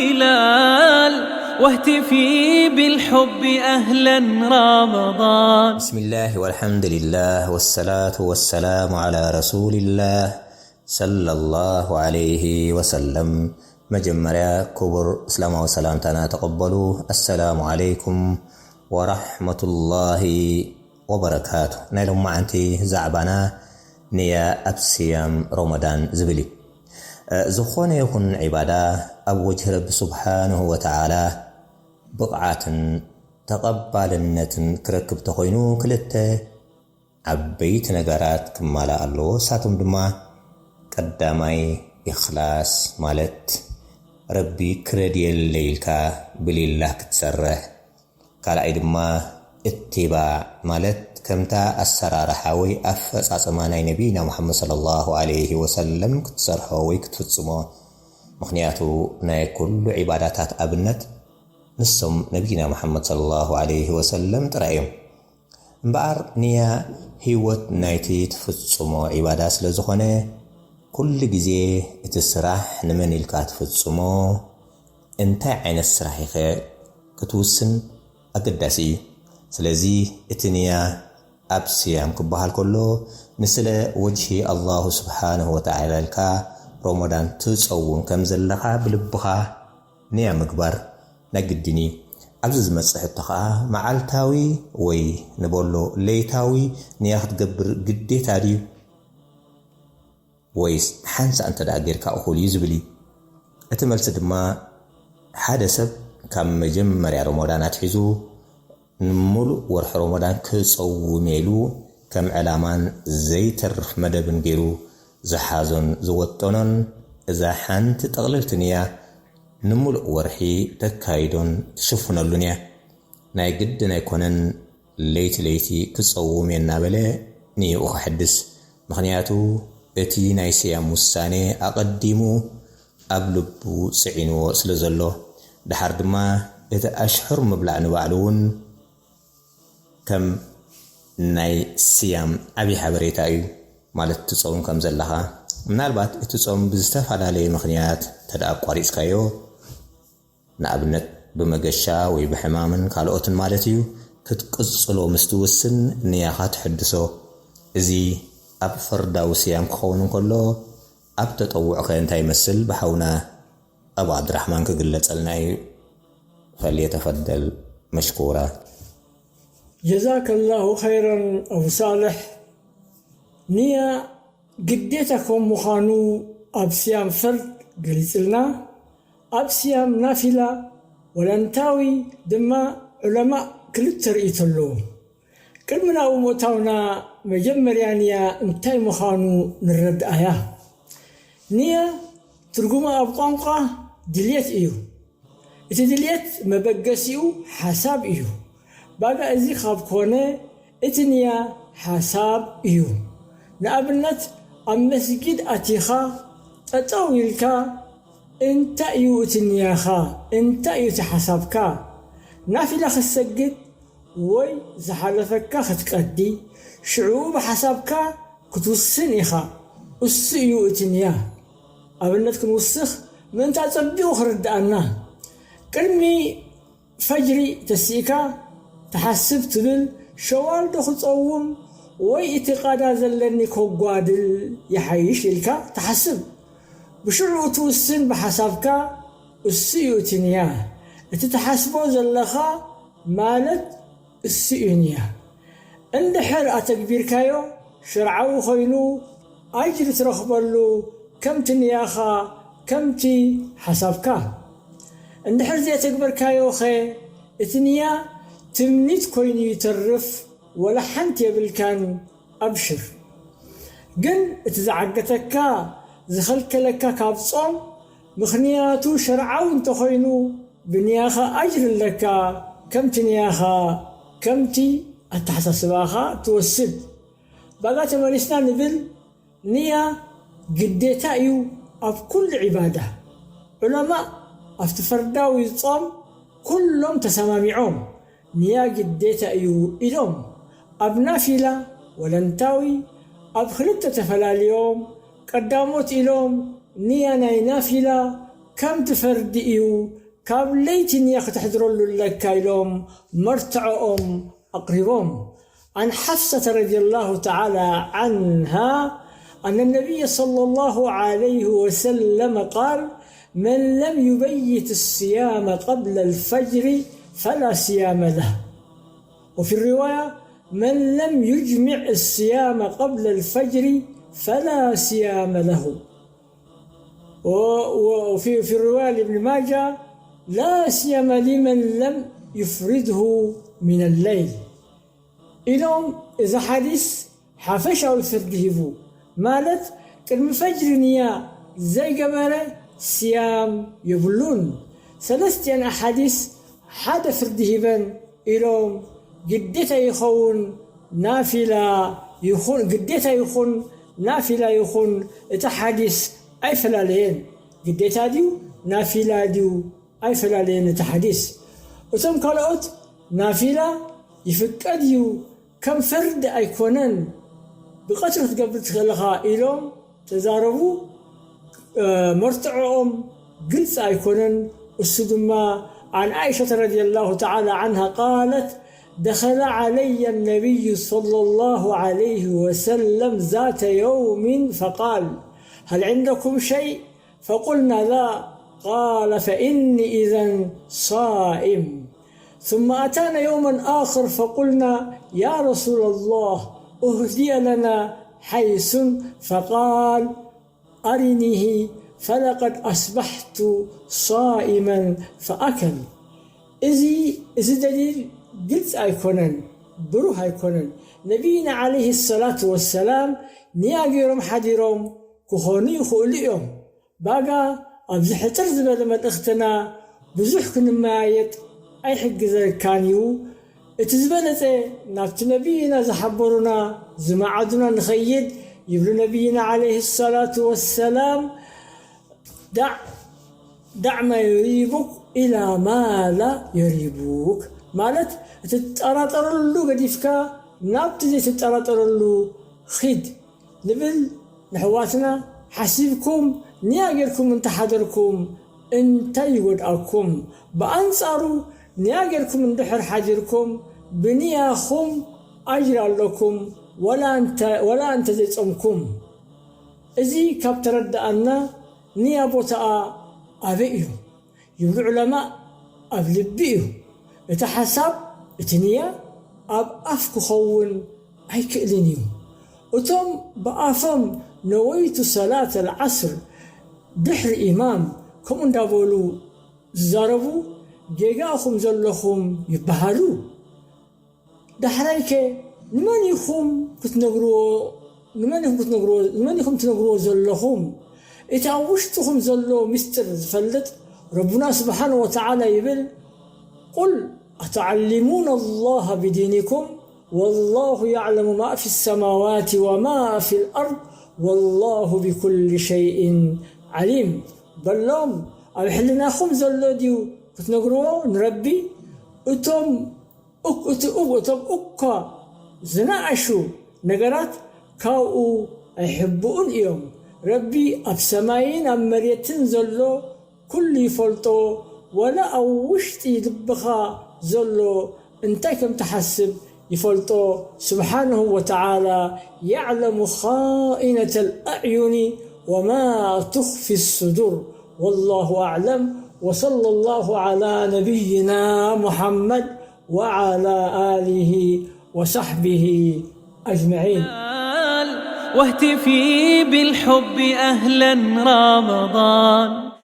هلال واهتفي بالحب أهلا رمضان. بسم الله والحمد لله والصلاة والسلام على رسول الله صلى الله عليه وسلم. መጀመርያ ክቡር እስላማዊ ሰላምታና ተቐበሉ። ኣሰላሙ ዓለይኩም ወራሕመቱላሂ ወበረካቱ። ናይ ሎማዓንቲ ዛዕባና ንያ ኣብ ስያም ረመዳን ዝብል እዩ። ዝኾነ ይኹን ዒባዳ ኣብ ወጅህ ረቢ ስብሓንሁ ወተዓላ ብቕዓትን ተቐባልነትን ክረክብ ተኾይኑ ክልተ ዓበይቲ ነገራት ክማላእ ኣለዎ። እሳቶም ድማ ቀዳማይ ኢኽላስ ማለት ረቢ ክረድየለይ ኢልካ ብሊላህ ክትሰርሕ፣ ካልኣይ ድማ እትባዕ ማለት ከምታ ኣሰራርሓ ወይ ኣፈጻጽማ ናይ ነቢና ሙሓመድ ሰለላሁ ዓለይሂ ወሰለም ክትሰርሖ ወይ ክትፍጽሞ። ምኽንያቱ ናይ ኩሉ ዒባዳታት ኣብነት ንሶም ነቢና ሙሓመድ ሰለላሁ ዓለይሂ ወሰለም ጥራይ እዮም። እምበኣር ንያ ህይወት ናይቲ ትፍጽሞ ዒባዳ ስለ ዝኾነ ኩሉ ግዜ እቲ ስራሕ ንመን ኢልካ ትፍጽሞ እንታይ ዓይነት ስራሕ ኢኸ ክትውስን ኣገዳሲ እዩ። ስለዚ እቲ ንያ ኣብ ስያም ክበሃል ከሎ ንስለ ወጅሂ ኣላሁ ስብሓንሁ ወተዓላ ኢልካ ረመዳን ትጸውም ከም ዘለኻ ብልብኻ ንያ ምግባር ናይ ግድን እዩ። ኣብዚ ዝመጽእ ሕቶ ኸዓ መዓልታዊ ወይ ንበሎ ለይታዊ ንያ ክትገብር ግዴታ ድዩ? ወይስ ሓንሳእ እንተ ደኣ ጌርካ እኹል እዩ ዝብል እዩ። እቲ መልሲ ድማ ሓደ ሰብ ካብ መጀመርያ ረመዳን ኣትሒዙ ንምሉእ ወርሒ ረመዳን ክጸውም ኢሉ ከም ዕላማን ዘይተርፍ መደብን ገይሩ ዝሓዞን ዝወጠኖን እዛ ሓንቲ ጥቕልልቲ ንያ ንምሉእ ወርሒ ተካይዶን ትሽፍነሉን እያ። ናይ ግድን ኣይኮነን ለይቲ ለይቲ ክጸውም እየ እናበለ ንይኡ ከሐድስ። ምኽንያቱ እቲ ናይ ስያም ውሳኔ ኣቐዲሙ ኣብ ልቡ ጽዒንዎ ስለ ዘሎ። ደሓር ድማ እቲ ኣሽሑር ምብላዕ ንባዕሉ እውን ከም ናይ ስያም ዓብዪ ሓበሬታ እዩ። ማለት ትጾም ከም ዘለኻ። ምናልባት እቲ ጾም ብዝተፈላለየ ምኽንያት እንተ ደኣ ኣቋሪጽካዮ ንኣብነት ብመገሻ ወይ ብሕማምን ካልኦትን ማለት እዩ ክትቅጽሎ ምስ ትውስን ንያኻ ትሕድሶ። እዚ ኣብ ፈርዳዊ ስያም ክኸውን እንከሎ ኣብ ተጠውዕኸ እንታይ ይመስል ብሓውና ኣቡ ዓብድራሕማን ክግለጸልና እዩ። ፈልየተፈደል መሽኩራ። ጀዛከላሁ ኸይረን ኣቡ ሳልሕ። ንያ ግዴታ ከም ምዃኑ ኣብ ስያም ፈርድ ገሊጽልና፣ ኣብ ስያም ናፊላ ወለንታዊ ድማ ዑለማእ ክልተ ርእይቶ ኣለዎም። ቅድሚ ናብኡ ምእታውና መጀመርያ ንያ እንታይ ምዃኑ ንረድኣያ። ንያ ትርጉማ ኣብ ቋንቋ ድልየት እዩ። እቲ ድልየት መበገሲኡ ሓሳብ እዩ። ባጋ እዚ ካብ ኮነ እቲ ንያ ሓሳብ እዩ። ንኣብነት ኣብ መስጊድ ኣቲኻ ጠጠው ኢልካ እንታይ እዩ እቲ ንያኻ? እንታይ እዩ እቲ ሓሳብካ? ናፊላ ክትሰግድ ወይ ዝሓለፈካ ክትቀዲ ሽዑ ብሓሳብካ ክትውስን ኢኻ። እሱ እዩ እቲ ንያ። ኣብነት ክንውስኽ ምእንቲ ኣጸቢቑ ክርድኣና። ቅድሚ ፈጅሪ ተሲእካ ትሓስብ ትብል ሸዋል ዶ ክጸውም ወይ እቲ ቃዳ ዘለኒ ከጓድል ይሓይሽ ኢልካ ትሓስብ። ብሽዑ ትውስን ብሓሳብካ እሱ እዩ እቲ ንያ። እቲ ትሓስቦ ዘለኻ ማለት እሱ እዩ ንያ። እንድሕር ኣተግቢርካዮ ሸርዓዊ ኮይኑ ኣጅሪ ትረኽበሉ ከምቲ ንያኻ ከምቲ ሓሳብካ። እንድሕር ዘየተግበርካዮ ኸ እቲ ንያ ትምኒት ኮይኑ ይተርፍ ወላ ሓንቲ የብልካን ኣብሽር። ግን እቲ ዝዓገተካ ዝኸልከለካ ካብ ጾም ምኽንያቱ ሸርዓዊ እንተኾይኑ ብንያኻ ኣጅሪ ኣለካ ከምቲ ንያኻ ከምቲ ኣተሓሳስባኻ ትወስድ። ባጋ ተመሊስና ንብል ንያ ግዴታ እዩ ኣብ ኩሉ ዒባዳ። ዑለማእ ኣብቲ ፈርዳዊ ጾም ኩሎም ተሰማሚዖም ንያ ግዴታ እዩ ኢሎም። ኣብ ናፊላ ወለንታዊ ኣብ ክልተ ተፈላልዮም ቀዳሞት ኢሎም ንያ ናይ ናፊላ ከምቲ ፈርዲ እዩ፣ ካብ ለይቲ ንያ ክትሕድረሉ ኣለካ ኢሎም መርትዖኦም ኣቕሪቦም። عن حفصة رضي الله تعالى عنها أن النبي صلى الله عليه وسلم قال: من لم يبيت الصيام قبل الفجر فلا صيام له. وفي الرواية: من لم يجمع الصيام قبل الفجر فلا صيام له. و- و- وفي في الرواية لابن ماجه: لا صيام لمن لم يفرده من الليل. إلهم إذا حديث حفشة الفرد هبو مالت كلمة فجر نيا زي قبرة صيام يبلون. ثلاثة أحاديث حدا فرد هبن إلهم قديتا يخون نافلة يخون قديتا يخون نافلة يخون إتا حديث أي فلالين قديتا ديو نافلة ديو أي فلالين إتا حديث. وتم كالوت نافلة يفكد يو كم فرد أيكونن بقتل تقبل تخلخا إلهم تزاربو مرتعهم قلت أيكونن السدما عن عائشة رضي الله تعالى عنها قالت: دخل علي النبي صلى الله عليه وسلم ذات يوم فقال: هل عندكم شيء؟ فقلنا: لا. قال: فإني إذا صائم. ثم أتانا يوما آخر فقلنا: يا رسول الله، أهدي لنا حيث. فقال: أرنيه، فلقد أصبحت صائما. فأكل. እዚ እዚ ደሊል ግልጽ ኣይኮነን፣ ብሩህ ኣይኮነን። ነቢይና ዓለይሂ ሰላቱ ወሰላም ንያ ገይሮም ሓዲሮም ክኾኑ ይኽእሉ እዮም። ባጋ ኣብዚ ሕፅር ዝበለ መልእኽትና ብዙሕ ክንመያየጥ ኣይሕግዘካን እዩ። እቲ ዝበለፀ ናብቲ ነቢይና ዝሓበሩና ዝመዓዱና ንኸይድ ይብሉ ነቢይና ዓለይሂ ሰላቱ ወሰላም። ዳዕ ዳዕ ማ የሪቡክ ኢላ ማ ላ የሪቡክ ማለት እትጠራጠረሉ ገዲፍካ ናብቲ ዘይትጠራጠረሉ ኺድ ንብል ንሕዋትና ሓሲብኩም ንያ ጌርኩም እንተሓደርኩም እንታይ ይጎድኣኩም? ብኣንጻሩ ንያ ጌርኩም እንድሕር ሓዲርኩም ብንያኹም ኣጅር ኣለኩም ወላ እንተ ወላ እንተ ዘይጾምኩም። እዚ ካብ ተረድኣና ንያ ቦታኣ ኣበይ እዩ? ይብሉ ዑለማእ ኣብ ልቢ እዩ። እቲ ሓሳብ እቲ ንያ ኣብ ኣፍ ክኸውን ኣይክእልን እዩ። እቶም ብኣፎም ነወይቱ ሰላት ኣልዓስር ድሕሪ ኢማም ከምኡ እንዳበሉ ዝዛረቡ ጌጋ ኢኹም ዘለኹም ይበሃሉ። ዳሕራይከ ንመን ኢኹም ክትነግርዎ ንመን ኢኹም ክትነግርዎ ንመን ኢኹም ትነግርዎ ዘለኹም? እቲ ኣብ ውሽጥኹም ዘሎ ምስጢር ዝፈልጥ ረቡና ስብሓነ ወተዓላ ይብል፣ ቁል ኣተዓሊሙና ኣላህ ብዲኒኩም ወላሁ ያዕለሙ ማ ፊ ሰማዋት ወማ ፊ ልኣርድ ወላሁ ብኩል ሸይእን ዓሊም። በሎም ኣብ ሕልናኹም ዘሎ ድዩ ክትነግርዎ ንረቢ? እቶም እቲ እቶም እኳ ዝነኣሹ ነገራት ካብኡ ኣይሕብኡን እዮም። ረቢ ኣብ ሰማይን ኣብ መሬትን ዘሎ ኩሉ ይፈልጦ፣ ወላ ኣብ ውሽጢ ልብኻ ዘሎ እንታይ ከም ትሓስብ ይፈልጦ። ስብሓንሁ ወተዓላ يعلم خائنة الأعين وما تخفي الصدور. والله أعلم. وصلى الله على نبينا محمد وعلى آله وصحبه أجمعين. واهتفي بالحب أهلا رمضان.